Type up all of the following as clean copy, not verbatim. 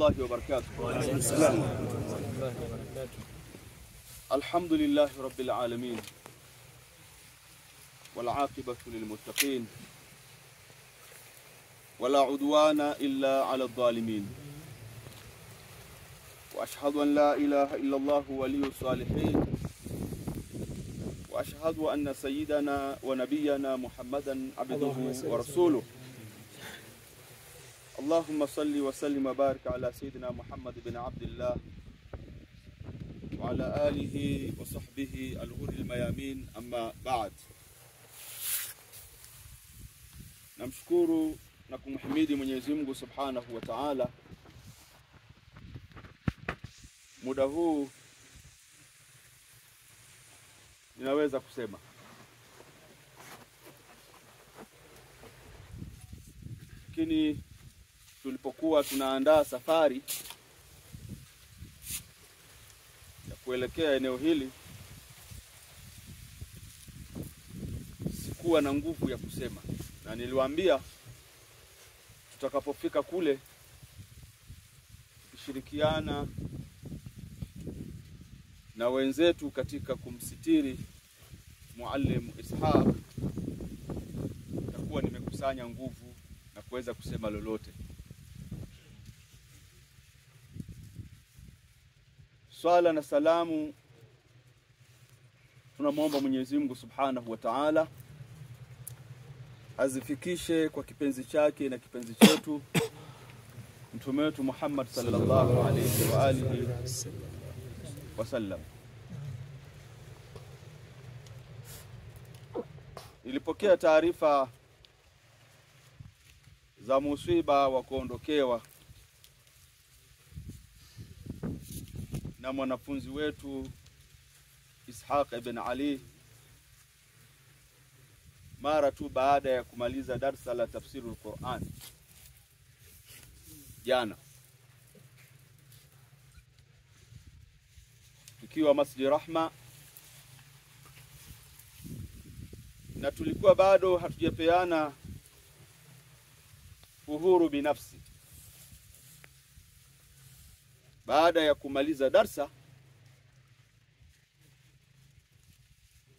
الله وبركاته. وعليكم السلام ورحمة الله وبركاته. الحمد لله رب العالمين والعاقبة للمتقين ولا عدوان إلا على الظالمين، وأشهد أن لا إله إلا الله ولي الصالحين، وأشهد أن سيدنا ونبينا محمدا عبده ورسوله. اللهم صل وسلم وبارك على سيدنا محمد بن عبد الله وعلى آله وصحبه الغر الميامين. أما بعد، namshukuru na kumhimidi Mwenyezi Mungu Subhanahu wa Ta'ala. Muda huu ninaweza kusema, lakini tulipokuwa tunaandaa safari ya kuelekea eneo hili sikuwa na nguvu ya kusema, na niliwaambia tutakapofika kule tukishirikiana na wenzetu katika kumsitiri Muallim Ishaq nitakuwa nimekusanya nguvu na kuweza kusema lolote. Swala na salamu tunamuomba Mwenyezi Mungu Subhanahu wa Ta'ala azifikishe kwa kipenzi chake na kipenzi chetu mtume wetu Muhammad sallallahu alayhi wa alihi wasallam. Nilipokea taarifa za musiba wa kuondokewa na mwanafunzi wetu Ishaq ibn Ali mara tu baada ya kumaliza darsa la tafsirul Qur'an jana, tukiwa Masjid Rahma, na tulikuwa bado hatujapeana uhuru binafsi. Baada ya kumaliza darsa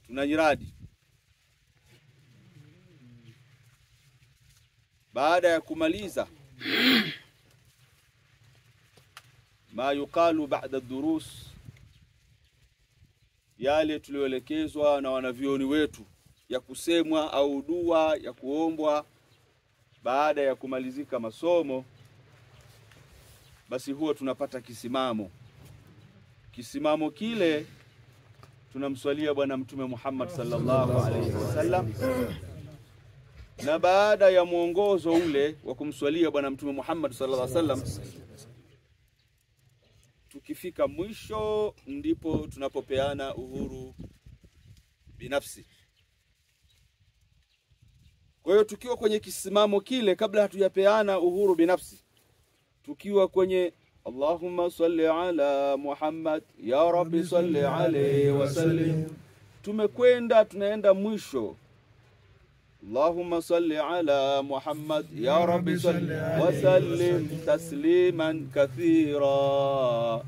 tunajiradi. Baada ya kumaliza ma yuqalu ba'da durus, yale tulioelekezwa na wanavyoni wetu ya kusemwa au dua ya kuombwa baada ya kumalizika masomo, basi huwa tunapata kisimamo. Kisimamo kile tunamswalia Bwana Mtume Muhammad sallallahu alaihi wasallam, na baada ya mwongozo ule wa kumswalia Bwana Mtume Muhammad sallallahu alaihi wasallam, tukifika mwisho ndipo tunapopeana uhuru binafsi. Kwa hiyo tukiwa kwenye kisimamo kile, kabla hatujapeana uhuru binafsi, tukiwa kwenye Allahumma salli ala Muhammad ya Rabbi salli alayhi wasallim, tumekwenda tunaenda mwisho, Allahumma salli ala Muhammad ya Rabbi salli wa sallim tasliman kathira,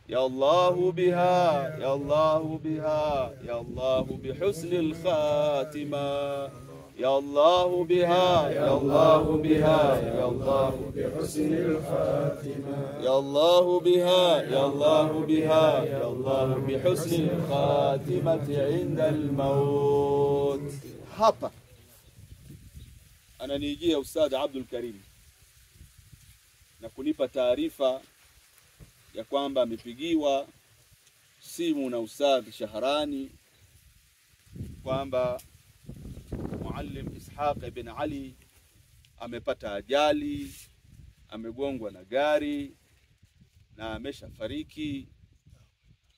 ya Allahu biha, ya Allahu biha, ya Allahu bihusnil khatima, ya Allahu biha, ya Allahu biha, ya Allahu bihusnil khatima, ya Allahu biha, ya Allahu biha, ya Allahu bihusnil khatimati inda al-maut. Hapa ananijia Ustadh Abdul Karim na kunipa taarifa ya kwamba amepigiwa simu na Ustadh Shahrani kwamba Muallim Ishaq ibn Ali amepata ajali, amegongwa na gari na ameshafariki,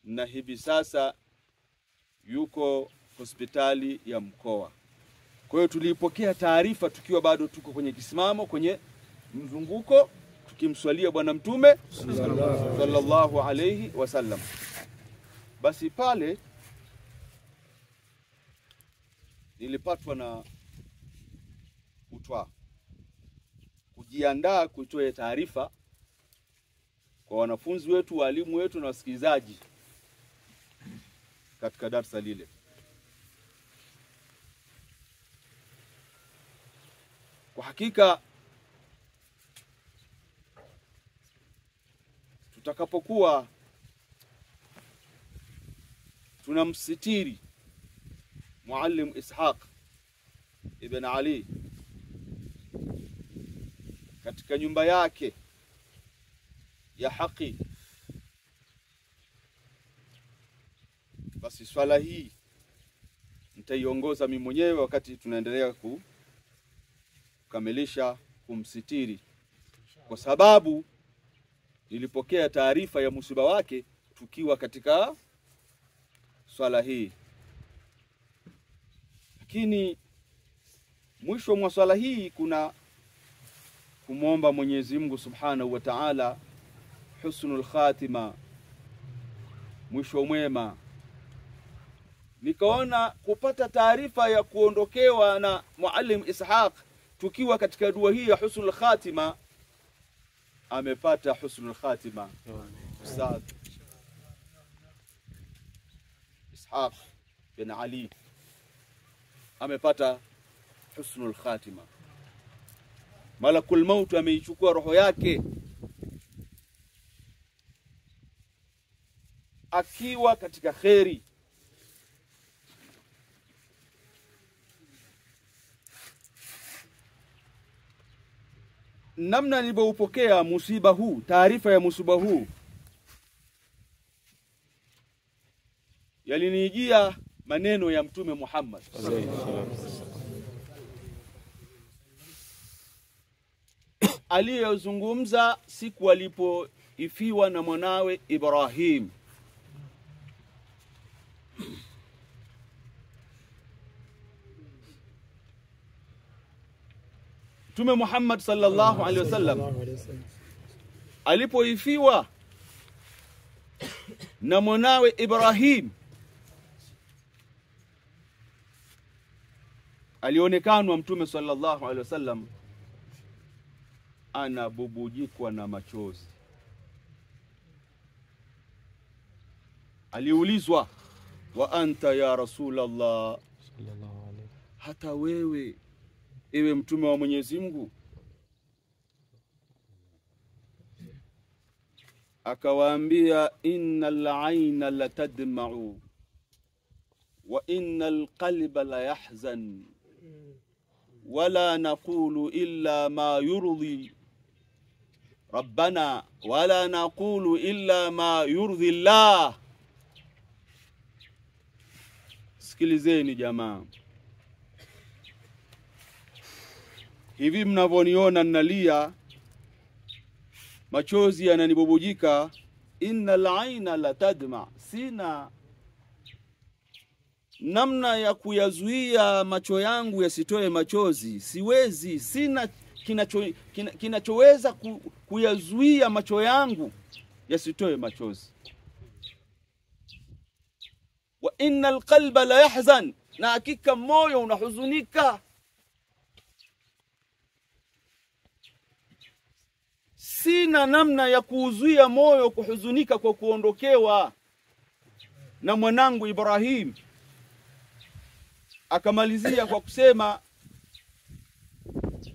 na hivi sasa yuko hospitali ya mkoa. Kwa hiyo tulipokea taarifa tukiwa bado tuko kwenye kisimamo, kwenye mzunguko, tukimswalia Bwana Mtume sallallahu alayhi wasallam. Basi pale nilipatwa na kutwa kujiandaa kuitoa taarifa kwa wanafunzi wetu, walimu wetu na wasikilizaji katika darsa lile. Kwa hakika tutakapokuwa tunamsitiri Muallim Ishaq ibn Ali katika nyumba yake ya haki, basi swala hii nitaiongoza mimi mwenyewe wakati tunaendelea kukamilisha kumsitiri, kwa sababu nilipokea taarifa ya musiba wake tukiwa katika swala hii. Lakini mwisho mwa swala hii kuna kumuomba Mwenyezi Mungu Subhanahu wa Ta'ala husnul khatima, mwisho mwema. Nikaona kupata taarifa ya kuondokewa na Muallim Ishaq tukiwa katika dua hii ya husnul khatima, amepata husnul khatima Ustadh Ishaq bin Ali amepata husnul khatima. Malakul maut ameichukua roho yake akiwa katika kheri. Namna nilivyopokea musiba huu, taarifa ya musiba huu, yalinijia maneno ya Mtume Muhammad aliyozungumza siku alipoifiwa na mwanawe Ibrahim. Mtume Muhammad sallallahu alaihi wasallam alipoifiwa na mwanawe Ibrahim, alionekanwa Mtume sallallahu alaihi wasallam anabubujikwa na machozi. Aliulizwa, wa anta ya Rasulallah, hata wewe ewe Mtume wa Mwenyezi Mungu? Akawaambia, innal ayna latadma'u wa innal qalba la yahzan wala naqulu illa ma yurdi rabbana wala naqulu illa ma yurdi Allah. Sikilizeni jamaa, hivi mnavoniona ninalia, machozi yananibubujika. Innal ayna latadma, sina namna ya kuyazuia macho yangu yasitoe machozi, siwezi, sina kinachoweza kuyazuia macho yangu yasitoe machozi. Wa innal qalba la yahzan, na hakika moyo unahuzunika. Sina namna ya kuuzuia moyo kuhuzunika kwa kuondokewa na mwanangu Ibrahim. Akamalizia kwa kusema,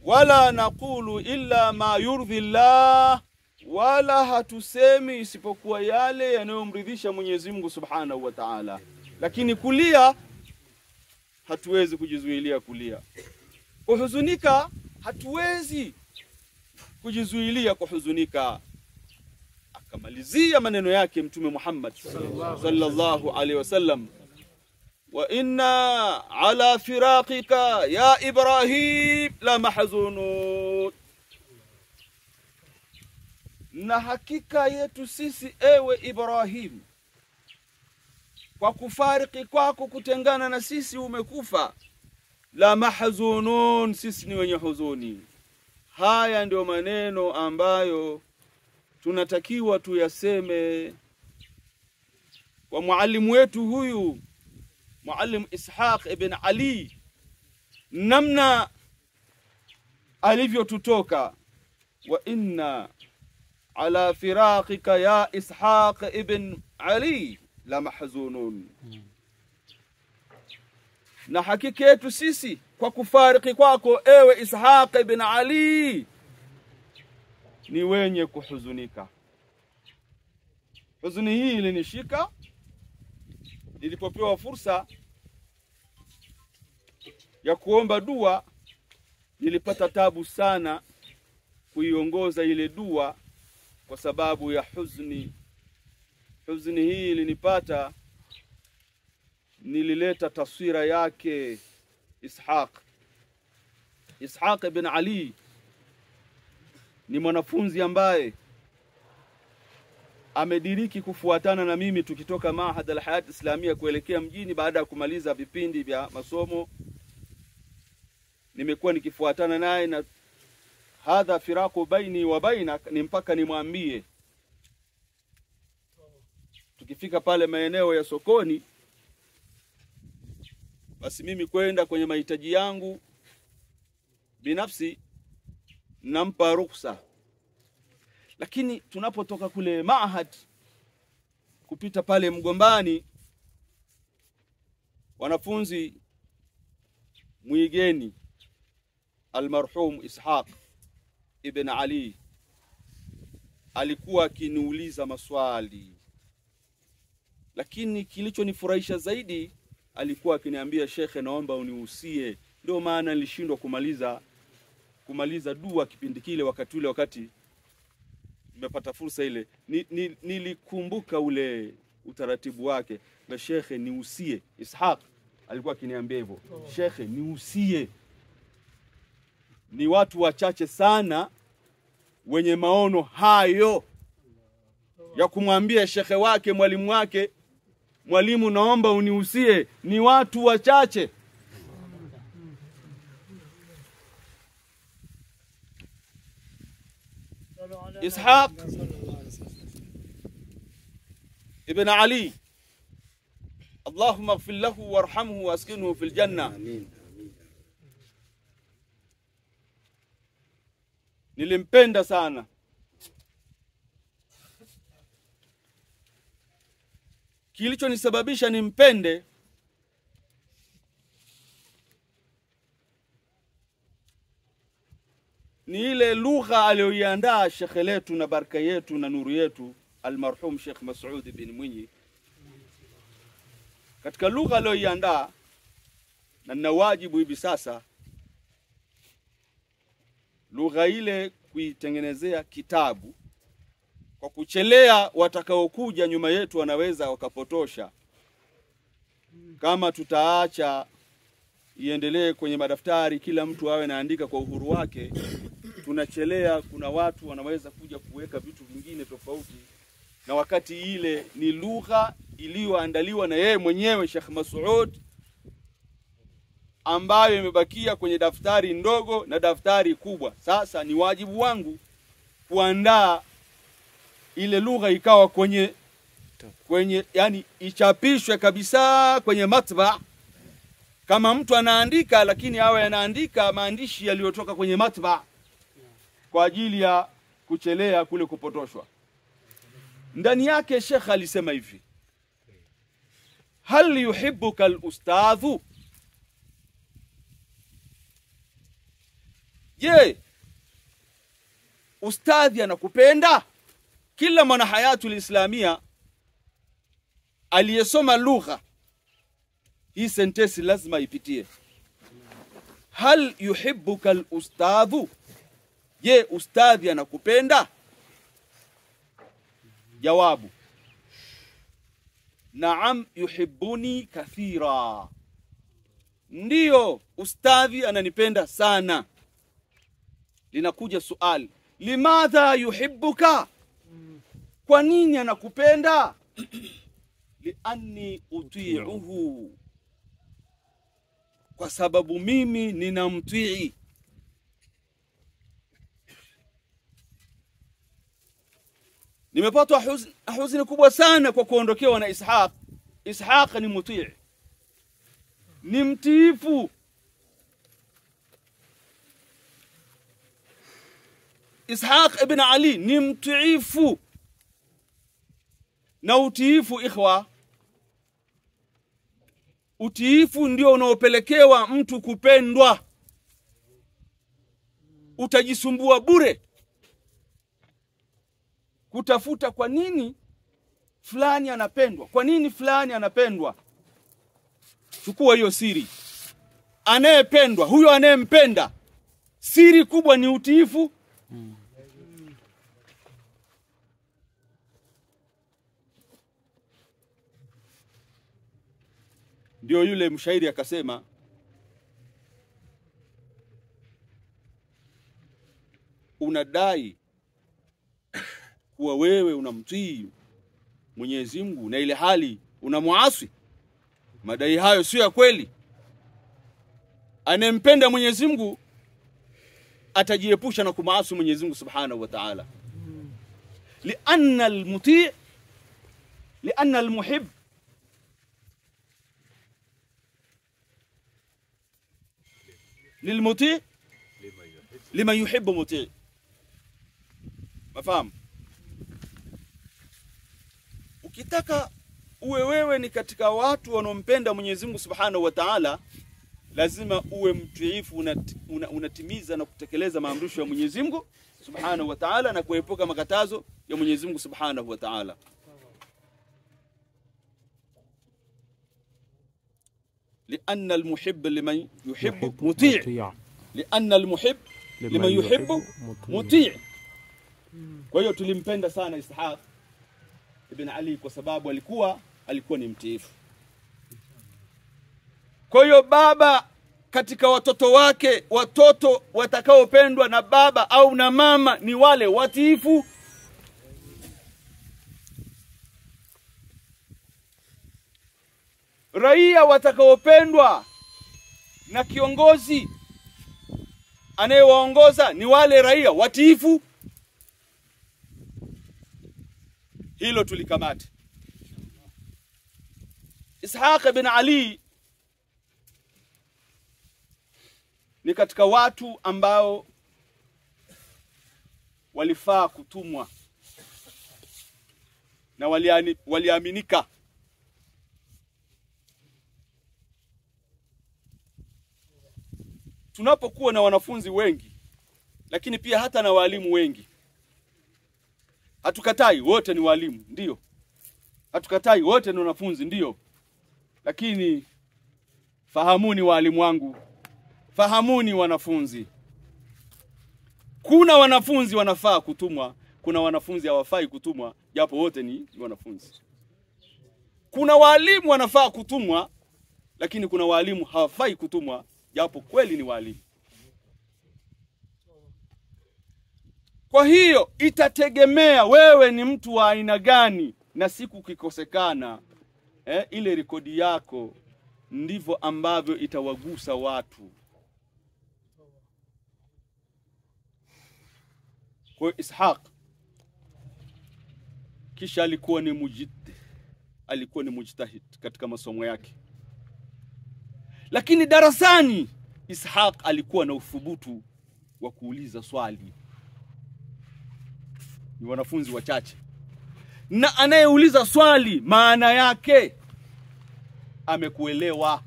wala naqulu illa ma yurdhi Allah, wala hatusemi isipokuwa yale yanayomridhisha Mwenyezi Mungu Subhanahu wa Ta'ala. Lakini kulia hatuwezi kujizuilia kulia, kuhuzunika hatuwezi kujizuilia kuhuzunika. Akamalizia maneno yake Mtume Muhammad sallallahu alaihi wasallam, wa inna ala firaqika ya Ibrahim la mahzunun, na hakika yetu sisi ewe Ibrahim, kwa kufariki kwako, kutengana na sisi umekufa, la mahzunun, sisi ni wenye huzuni. Haya ndio maneno ambayo tunatakiwa tuyaseme kwa muallimu wetu huyu, Muallim Ishaq ibn Ali, namna alivyotutoka. Wa inna ala firaqika ya Ishaq ibn Ali la mahzunun, na hakika yetu sisi kwa kufariki kwako ewe Ishaq ibn Ali ni wenye kuhuzunika. Huzuni hii ilinishika nilipopewa fursa ya kuomba dua. Nilipata tabu sana kuiongoza ile dua kwa sababu ya huzuni. Huzuni hii ilinipata, nilileta taswira yake Ishaq. Ishaq ibn Ali ni mwanafunzi ambaye amediriki kufuatana na mimi tukitoka Mahad al-Hayat Islamia kuelekea mjini baada ya kumaliza vipindi vya masomo. Nimekuwa nikifuatana naye, na hadha firaku baini wa bainak, ni mpaka nimwambie. Tukifika pale maeneo ya sokoni, basi mimi kwenda kwenye mahitaji yangu binafsi nampa ruhusa. Lakini tunapotoka kule Mahad kupita pale Mgombani, wanafunzi mwigeni almarhum Ishaq ibn Ali alikuwa akiniuliza maswali, lakini kilichonifurahisha zaidi alikuwa akiniambia, shekhe, naomba unihusie. Ndio maana nilishindwa kumaliza dua kipindi kile, wakati ule, wakati nimepata fursa ile nilikumbuka ule utaratibu wake. Na shekhe nihusie, Ishaq alikuwa akiniambia hivyo, shekhe nihusie. Ni watu wachache sana wenye maono hayo ya kumwambia shekhe wake, mwalimu wake, mwalimu naomba unihusie. Ni watu wachache. Ishaq ibn Ali, Allahumma ighfir lahu warhamhu waskinhu fil janna. Amin. Nilimpenda sana. Kilichonisababisha nimpende ni ile lugha aliyoiandaa shekhe letu na baraka yetu na nuru yetu almarhum Sheikh Mas'ud bin Mwinyi. Katika lugha aliyoiandaa, na nina wajibu hivi sasa lugha ile kuitengenezea kitabu, kwa kuchelea watakaokuja nyuma yetu wanaweza wakapotosha. Kama tutaacha iendelee kwenye madaftari, kila mtu awe naandika kwa uhuru wake, tunachelea. Kuna watu wanaweza kuja kuweka vitu vingine tofauti, na wakati ile ni lugha iliyoandaliwa na yeye mwenyewe Sheikh Mas'ud, ambayo imebakia kwenye daftari ndogo na daftari kubwa. Sasa ni wajibu wangu kuandaa ile lugha ikawa kwenye yani ichapishwe kabisa kwenye matba. Kama mtu anaandika, lakini awe anaandika maandishi yaliyotoka kwenye matba kwa ajili ya kuchelea kule kupotoshwa. Ndani yake Sheikh alisema hivi: hal yuhibbuka al-ustadhu? Je, ustadhi anakupenda? Kila mwana hayatul Islamia aliyesoma lugha hii sentensi lazima ipitie. Hal yuhibbuka al-ustadhu? Je, ustadhi anakupenda? Jawabu: naam yuhibbuni kathira. Ndiyo, ustadhi ananipenda sana. Linakuja suali, limadha yuhibbuka? Kwa nini anakupenda? Lianni uti'uhu, kwa sababu mimi ninamtii. Nimepatwa huzuni kubwa sana kwa kuondokewa na Ishaq. Ishaq ni mutii, ni mtiifu. Ishaq ibn Ali ni mtiifu. Na utiifu ikhwa, utiifu ndio unaopelekewa mtu kupendwa. Utajisumbua bure kutafuta kwa nini fulani anapendwa, kwa nini fulani anapendwa. Chukua hiyo siri. Anayependwa, huyo anayempenda, siri kubwa ni utiifu. Ndio yule mshairi akasema, unadai kuwa wewe unamtii Mwenyezi Mungu na ile hali unamuasi. Madai hayo sio ya kweli. Anempenda Mwenyezi Mungu atajiepusha na kumaasi Mwenyezi Mungu Subhanahu wa Ta'ala. Lianna almuti' lianna almuhib lilmuti' liman yuhibbu muti'. Mafahamu? Ukitaka uwe wewe ni katika watu wanompenda Mwenyezi Mungu Subhanahu wa Ta'ala, lazima uwe mtiifu, unatimiza na kutekeleza maamrisho ya Mwenyezi Mungu Subhanahu wa Ta'ala na kuepuka makatazo ya Mwenyezi Mungu Subhanahu wa Ta'ala. لأن المحب لمن يحب مطيع. لأن المحب لمن يحب مطيع. Kwa hiyo tulimpenda sana Ishaq ibn Ali kwa sababu alikuwa ni mtiifu. Kwa hiyo baba katika watoto wake, watoto watakaopendwa na baba au na mama ni wale watiifu. Raia watakaopendwa na kiongozi anayewaongoza ni wale raia watiifu. Hilo tulikamata. Ishaq ibn Ali ni katika watu ambao walifaa kutumwa na waliaminika. Tunapokuwa na wanafunzi wengi, lakini pia hata na walimu wengi, hatukatai wote ni walimu, ndio. Hatukatai wote ni wanafunzi, ndio. Lakini fahamuni walimu wangu, fahamuni wanafunzi. Kuna wanafunzi wanafaa kutumwa, kuna wanafunzi hawafai kutumwa, japo wote ni wanafunzi. Kuna walimu wanafaa kutumwa, lakini kuna walimu hawafai kutumwa, japo kweli ni walimu. Kwa hiyo itategemea wewe ni mtu wa aina gani, na siku kikosekana ile rekodi yako ndivyo ambavyo itawagusa watu. Kwa Ishaq kisha alikuwa ni mujid, alikuwa ni mujtahid katika masomo yake. Lakini darasani Ishaq alikuwa na uthubutu wa kuuliza swali. Ni wanafunzi wachache. Na anayeuliza swali maana yake amekuelewa.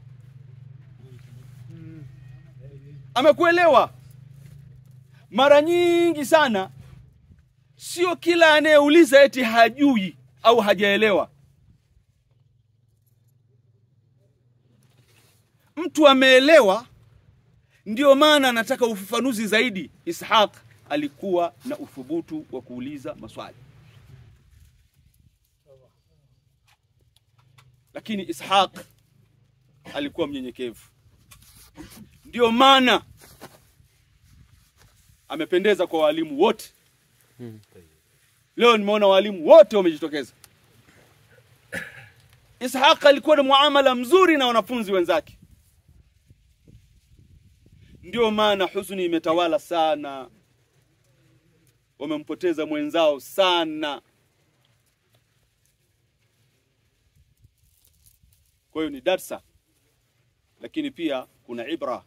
Amekuelewa. Mara nyingi sana sio kila anayeuliza eti hajui au hajaelewa. Mtu ameelewa, ndio maana anataka ufafanuzi zaidi. Ishaq alikuwa na uthubutu wa kuuliza maswali. Lakini Ishaq alikuwa mnyenyekevu. Ndio maana amependeza kwa walimu wote. Leo nimeona walimu wote wamejitokeza. Ishaq alikuwa na muamala mzuri na wanafunzi wenzake. Ndio maana huzuni imetawala sana. Wamempoteza mwenzao sana. Kwa hiyo ni darsa, lakini pia kuna ibra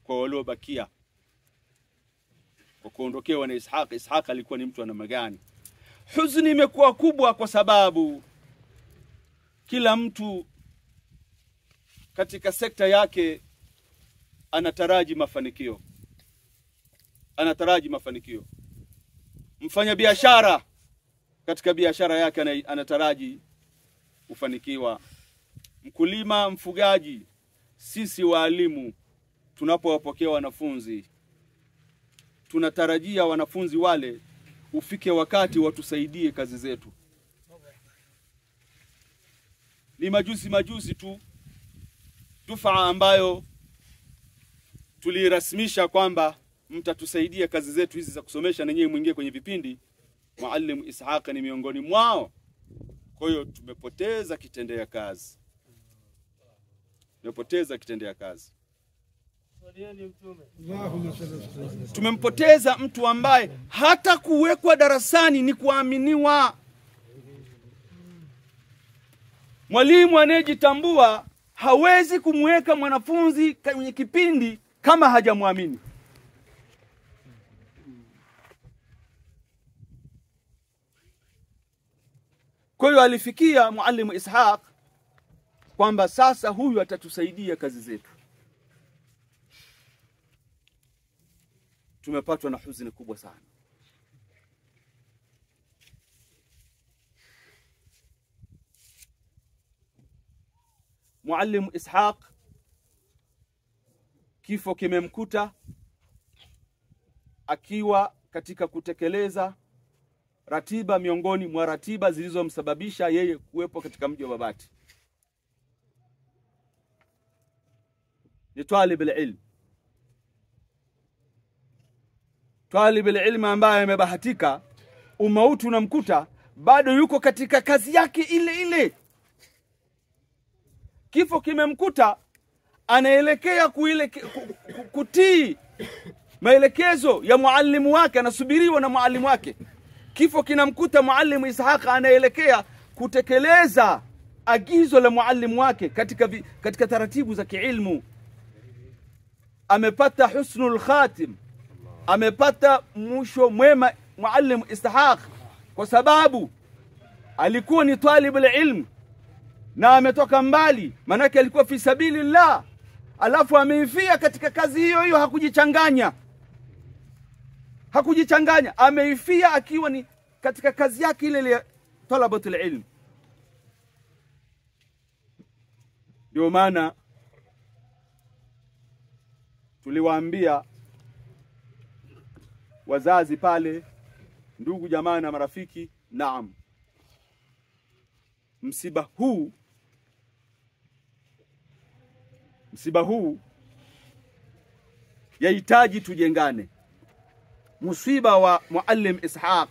kwa waliobakia. kwa kuondokewa na Ishaq. Ishaq alikuwa ni mtu wa namna gani? Huzuni imekuwa kubwa kwa sababu kila mtu katika sekta yake anataraji mafanikio. Anataraji mafanikio. Mfanya biashara katika biashara yake anataraji kufanikiwa. Mkulima, mfugaji, sisi walimu tunapowapokea wanafunzi tunatarajia wanafunzi wale ufike wakati watusaidie kazi zetu. Ni majuzi tu dufaa ambayo tulirasmisha kwamba mtatusaidia kazi zetu hizi za kusomesha na nyinyi mwingie kwenye vipindi. Mwalimu Ishaq ni miongoni mwao. Kwa hiyo tumepoteza kitendea kazi. Tumepoteza kitendea kazi. Tumempoteza mtu ambaye hata kuwekwa darasani ni kuaminiwa. Mwalimu anayejitambua hawezi kumweka mwanafunzi kwenye kipindi kama hajamwamini. Kwa hiyo alifikia Mwalimu Ishaq kwamba sasa huyu atatusaidia kazi zetu. Tumepatwa na huzuni kubwa sana. Mwalimu Ishaq kifo kimemkuta akiwa katika kutekeleza ratiba miongoni mwa ratiba zilizomsababisha yeye kuwepo katika mji wa Babati. Ni talib al-ilm. Talib al-ilm ambaye amebahatika umauti unamkuta bado yuko katika kazi yake ile ile. Kifo kimemkuta anaelekea kutii maelekezo ya muallimu wake, anasubiriwa na muallimu wake. Kifo kinamkuta Mwalimu Ishaq anaelekea kutekeleza agizo la muallimu wake katika taratibu za kiilmu. Amepata husnul khatim, amepata mwisho mwema Mwalimu Ishaq, kwa sababu alikuwa ni talibul ilm na ametoka mbali, manake alikuwa fi sabilillah, alafu ameifia katika kazi hiyo hiyo, hakujichanganya. Hakujichanganya, ameifia akiwa ni katika kazi yake ile ile talabatul ilm. Ndio maana tuliwaambia wazazi pale, ndugu jamaa na marafiki, naam, msiba huu yahitaji tujengane. Msiba wa Muallim Ishaq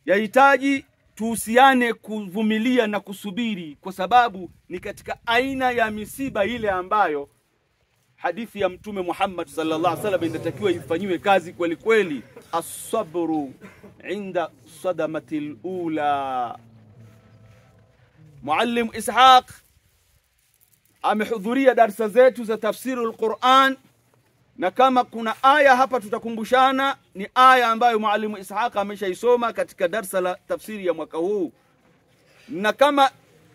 yahitaji tuhusiane kuvumilia na kusubiri, kwa sababu ni katika aina ya misiba ile ambayo hadithi ya Mtume Muhammad sallallahu alaihi wasallam inatakiwa ifanyiwe kazi kweli kweli. As-sabru inda sadamatil ula. Muallim Ishaq amehudhuria darasa zetu za tafsiri al-Quran, na kama kuna aya hapa tutakumbushana, ni aya ambayo Mwalimu Ishaq ameshaisoma katika darasa la tafsiri ya mwaka huu. Na kama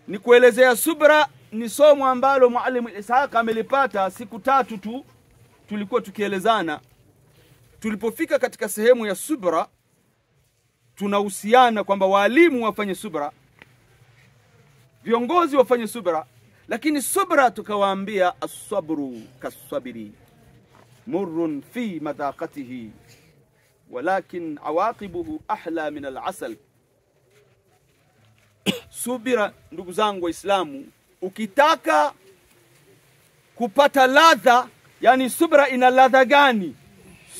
ni kuelezea subra, ni somo ambalo Mwalimu Ishaq amelipata siku tatu tu tulikuwa tukielezana. Tulipofika katika sehemu ya subra, tunahusiana kwamba walimu wafanye subra, viongozi wafanye subra, lakini subra tukawaambia as-sabru kas-sabri murrun fi madaqatihi walakin awaqibuhu ahla min al-asal. Subira, ndugu zangu Waislamu, ukitaka kupata ladha, yani subra ina ladha gani?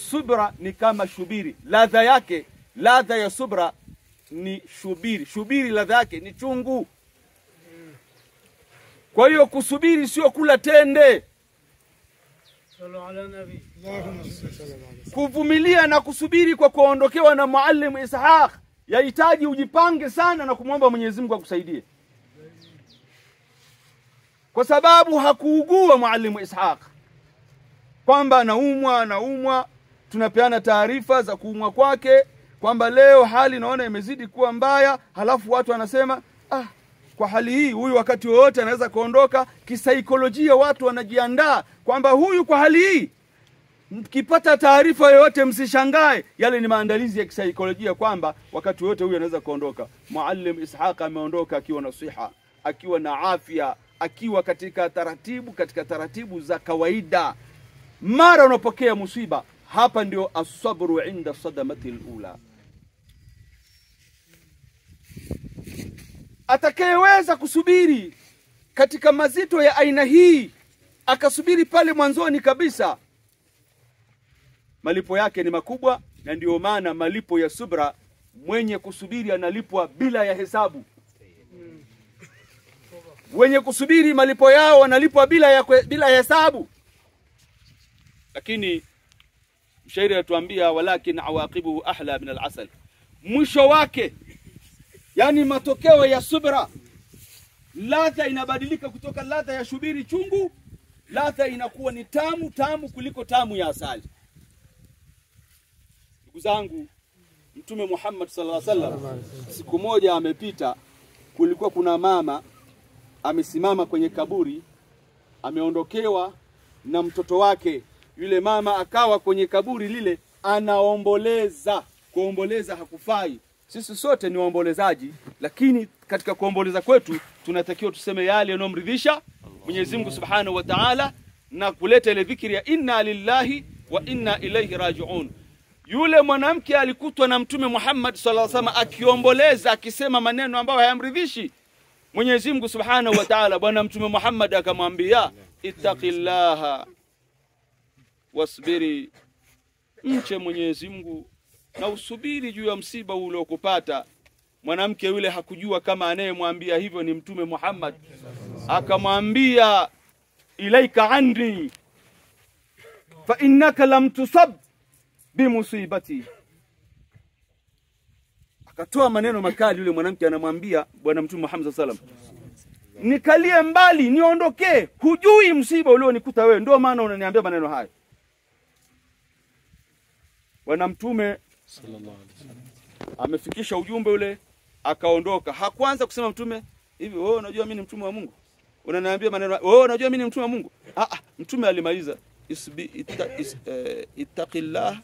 Subra ni kama shubiri, ladha yake, ladha ya subra ni shubiri. Shubiri ladha yake ni chungu. Kwa hiyo kusubiri sio kula tende. Kuvumilia na kusubiri kwa kuondokewa na Muallim Ishaq yahitaji ujipange sana na kumwomba Mwenyezi Mungu akusaidie, kwa sababu hakuugua Muallim Ishaq kwamba anaumwa. Tunapeana taarifa za kuumwa kwake kwamba leo hali naona imezidi kuwa mbaya, halafu watu wanasema kwa hali hii huyu wakati wote anaweza kuondoka. Kisaikolojia watu wanajiandaa kwamba huyu kwa hali hii, mkipata taarifa yoyote msishangae. Yale ni maandalizi ya kisaikolojia kwamba wakati wote huyu anaweza kuondoka. Muallim Ishaq ameondoka akiwa na siha, akiwa na afya, akiwa katika taratibu, katika taratibu za kawaida. Mara unapokea musiba, hapa ndio asabru inda sadamati alula. Atakayeweza kusubiri katika mazito ya aina hii, akasubiri pale mwanzoni kabisa, malipo yake ni makubwa. Na ndio maana malipo ya subra, mwenye kusubiri analipwa bila ya hesabu. Wenye kusubiri malipo yao wanalipwa bila hesabu. Lakini mshairi atuambia walakin awaqibuhu ahla min al-asal, mwisho wake, yani matokeo ya subra, ladha inabadilika kutoka ladha ya shubiri chungu, ladha inakuwa ni tamu, tamu kuliko tamu ya asali. Ndugu zangu, Mtume Muhammad sallallahu alaihi wasallam siku moja amepita, kulikuwa kuna mama amesimama kwenye kaburi, ameondokewa na mtoto wake. Yule mama akawa kwenye kaburi lile anaomboleza. Kuomboleza hakufai. Sisi sote ni waombolezaji, lakini katika kuomboleza kwetu tunatakiwa tuseme yale yanayomridhisha Mwenyezi Mungu Subhanahu wa Ta'ala, na kuleta ile dhikri ya inna lillahi wa inna ilaihi raji'un. Yule mwanamke alikutwa na Mtume Muhammad sallallahu alaihi wasallam akiomboleza, akisema maneno ambayo hayamridhishi Mwenyezi Mungu Subhanahu wa Ta'ala. Bwana Mtume Muhammad akamwambia ittaqillaha wasbiri, mche Mwenyezi Mungu na usubiri juu ya msiba uliokupata. Mwanamke yule hakujua kama anayemwambia hivyo ni Mtume Muhammad. Akamwambia ilaika anni fa innaka lam tusab bimusibati. Akatoa maneno makali yule mwanamke, anamwambia bwana Mtume Muhammad sallallahu alaihi wasallam, nikalie mbali, niondokee, hujui msiba ulionikuta wewe, ndio maana unaniambia maneno haya. Bwana Mtume sallallahu alaihi wasallam amefikisha ujumbe ule, akaondoka. Hakuanza kusema Mtume, hivi wewe unajua mimi ni mtume wa Mungu, unaniambia maneno, wewe unajua mimi ni mtume wa Mungu? Mtume alimaliza ittaqillah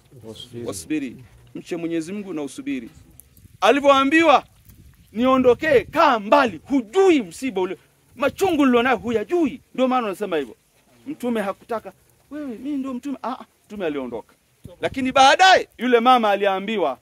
wasbiri, mche Mwenyezi Mungu na usubiri. Alivyoambiwa niondokee, kaa mbali, hujui msiba ule, machungu nilionayo huyajui, ndio maana unasema hivyo. Mtume hakutaka wewe mimi ndio mtume. Mtume aliondoka. Lakini baadaye yule mama aliambiwa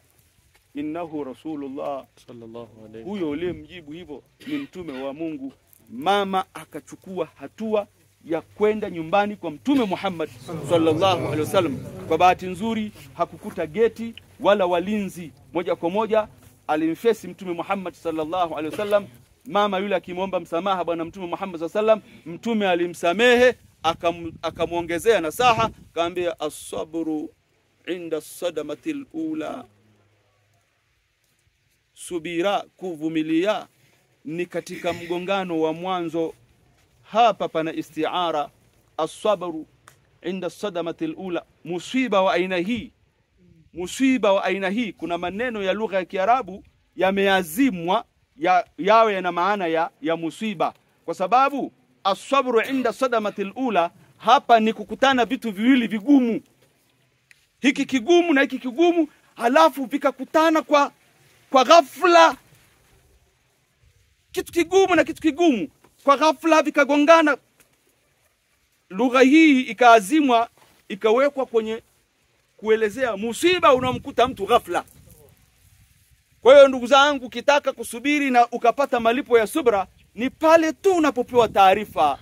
innahu rasulullah sallallahu alayhi, huyo uliyemjibu hivyo ni mtume wa Mungu. Mama akachukua hatua ya kwenda nyumbani kwa Mtume Muhammad sallallahu alaihi wasallam. Kwa bahati nzuri hakukuta geti wala walinzi, moja kwa moja alimfesi Mtume Muhammad sallallahu alaihi wasallam. Mama yule akimwomba msamaha bwana Mtume Muhammad sallallahu alaihi wasallam, Mtume alimsamehe, akamuongezea nasaha, akamwambia as-sabru inda sadamatil ula, subira, kuvumilia ni katika mgongano wa mwanzo. Hapa pana istiara, as-sabru inda sadamatil ula, musiba wa aina hii, musiba wa aina hii. Kuna maneno ya lugha ya Kiarabu yameazimwa yawe yana maana ya musiba, kwa sababu as-sabru inda sadamatil ula hapa ni kukutana vitu viwili vigumu, hiki kigumu na hiki kigumu, halafu vikakutana kwa ghafla. Kitu kigumu na kitu kigumu kwa ghafla vikagongana. Lugha hii ikaazimwa ikawekwa kwenye kuelezea musiba unaomkuta mtu ghafla. Kwa hiyo ndugu zangu, ukitaka kusubiri na ukapata malipo ya subra ni pale tu unapopewa taarifa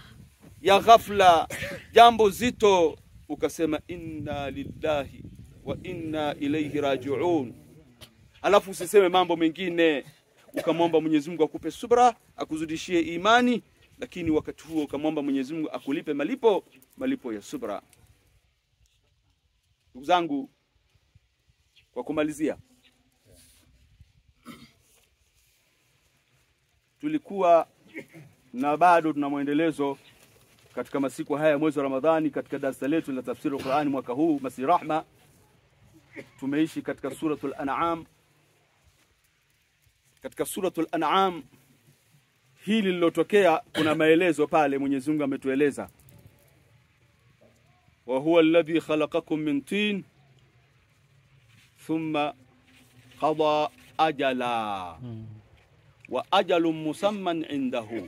ya ghafla, jambo zito, ukasema inna lillahi wa inna ilaihi raji'un. Alafu usiseme mambo mengine, ukamwomba Mwenyezi Mungu akupe subra, akuzidishie imani, lakini wakati huo ukamwomba Mwenyezi Mungu akulipe malipo ya subra. Ndugu zangu, kwa kumalizia, tulikuwa na bado tuna mwendelezo katika masiku haya mwezi wa Ramadhani katika darasa letu la tafsiri al-Qur'ani mwaka huu Masjid Rahma. Tumeishi katika suratul An'am. Katika suratul An'am hili lilotokea, kuna maelezo pale Mwenyezi Mungu ametueleza. Wa huwa alladhi khalaqakum min tin thumma qada ajala wa ajalun musamman indahu.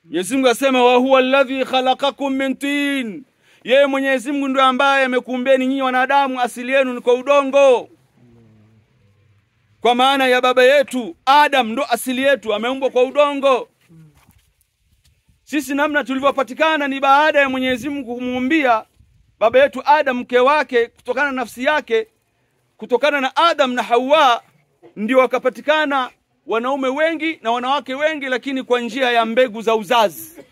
Mwenyezi Mungu asema wa huwa alladhi khalaqakum min tin, yeye Mwenyezi Mungu ndiye ambaye amekuumbeni nyinyi wanadamu, asili yenu ni kwa udongo. Kwa maana ya baba yetu Adam ndo asili yetu, ameumbwa kwa udongo. Sisi namna tulivyopatikana ni baada ya Mwenyezi Mungu kumuumbia baba yetu Adam mke wake kutokana na nafsi yake. Kutokana na Adam na Hawa ndio wakapatikana wanaume wengi na wanawake wengi, lakini kwa njia ya mbegu za uzazi.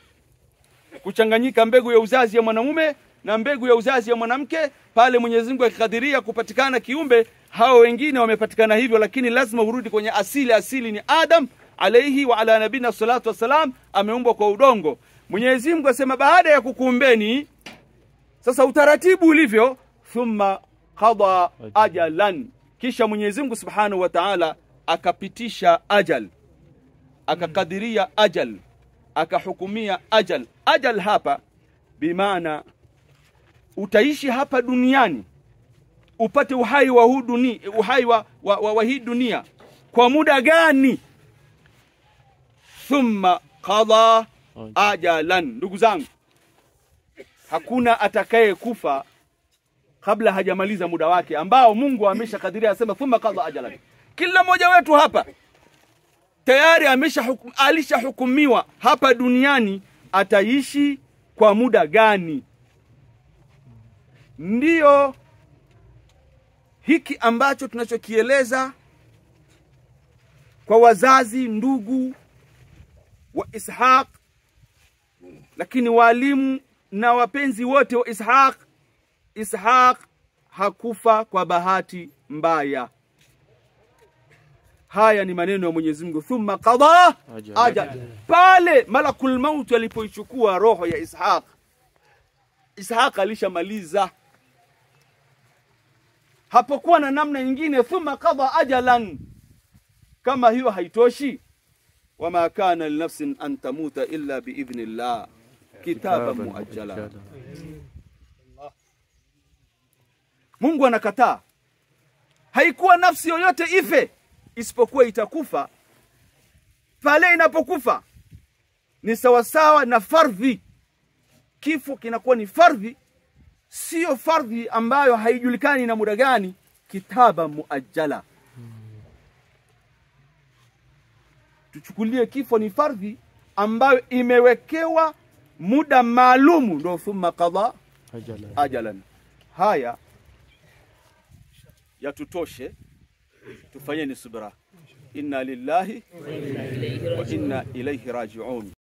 Kuchanganyika mbegu ya uzazi ya mwanamume na mbegu ya uzazi ya mwanamke, pale Mwenyezi Mungu akikadiria kupatikana kiumbe, hao wengine wamepatikana hivyo, lakini lazima urudi kwenye asili. Asili ni Adam alayhi wa ala nabina salatu wassalam, ameumbwa kwa udongo. Mwenyezi Mungu asema baada ya kukuumbeni, sasa utaratibu ulivyo, thumma qada ajalan, kisha Mwenyezi Mungu Subhanahu wa Ta'ala akapitisha ajal, akakadiria ajal, akahukumia ajal. Ajal hapa bimaana utaishi hapa duniani upate uhai wa huu dunia, uhai wa hii dunia kwa muda gani? Thumma qada ajalan. Ndugu zangu, hakuna atakaye kufa kabla hajamaliza muda wake ambao Mungu ameshakadiria. Asema thumma qada ajalan. Kila mmoja wetu hapa tayari alishahukumiwa hapa duniani ataishi kwa muda gani. Ndiyo hiki ambacho tunachokieleza kwa wazazi, ndugu wa Ishaq, lakini walimu na wapenzi wote wa Ishaq. Ishaq hakufa kwa bahati mbaya. Haya ni maneno ya Mwenyezi Mungu, thumma qada ajal. Pale malakul maut alipoichukua roho ya Ishaq, Ishaq alishamaliza. Hapokuwa na namna nyingine. Thumma qada ajalan. Kama hiyo haitoshi, wama kana linafsin an tamuta illa biidhnillah kitaban muajjala. Mungu anakataa. Haikuwa nafsi yoyote ife isipokuwa itakufa. Pale inapokufa ni sawasawa na fardhi. Kifo kinakuwa ni fardhi, sio fardhi ambayo haijulikani na muda gani. Kitaba muajjala. Tuchukulie kifo ni fardhi ambayo imewekewa muda maalumu, ndio thumma qada ajalan. Haya yatutoshe, tufanyeni subra. Inna lillahi wa inna ilayhi raji'un.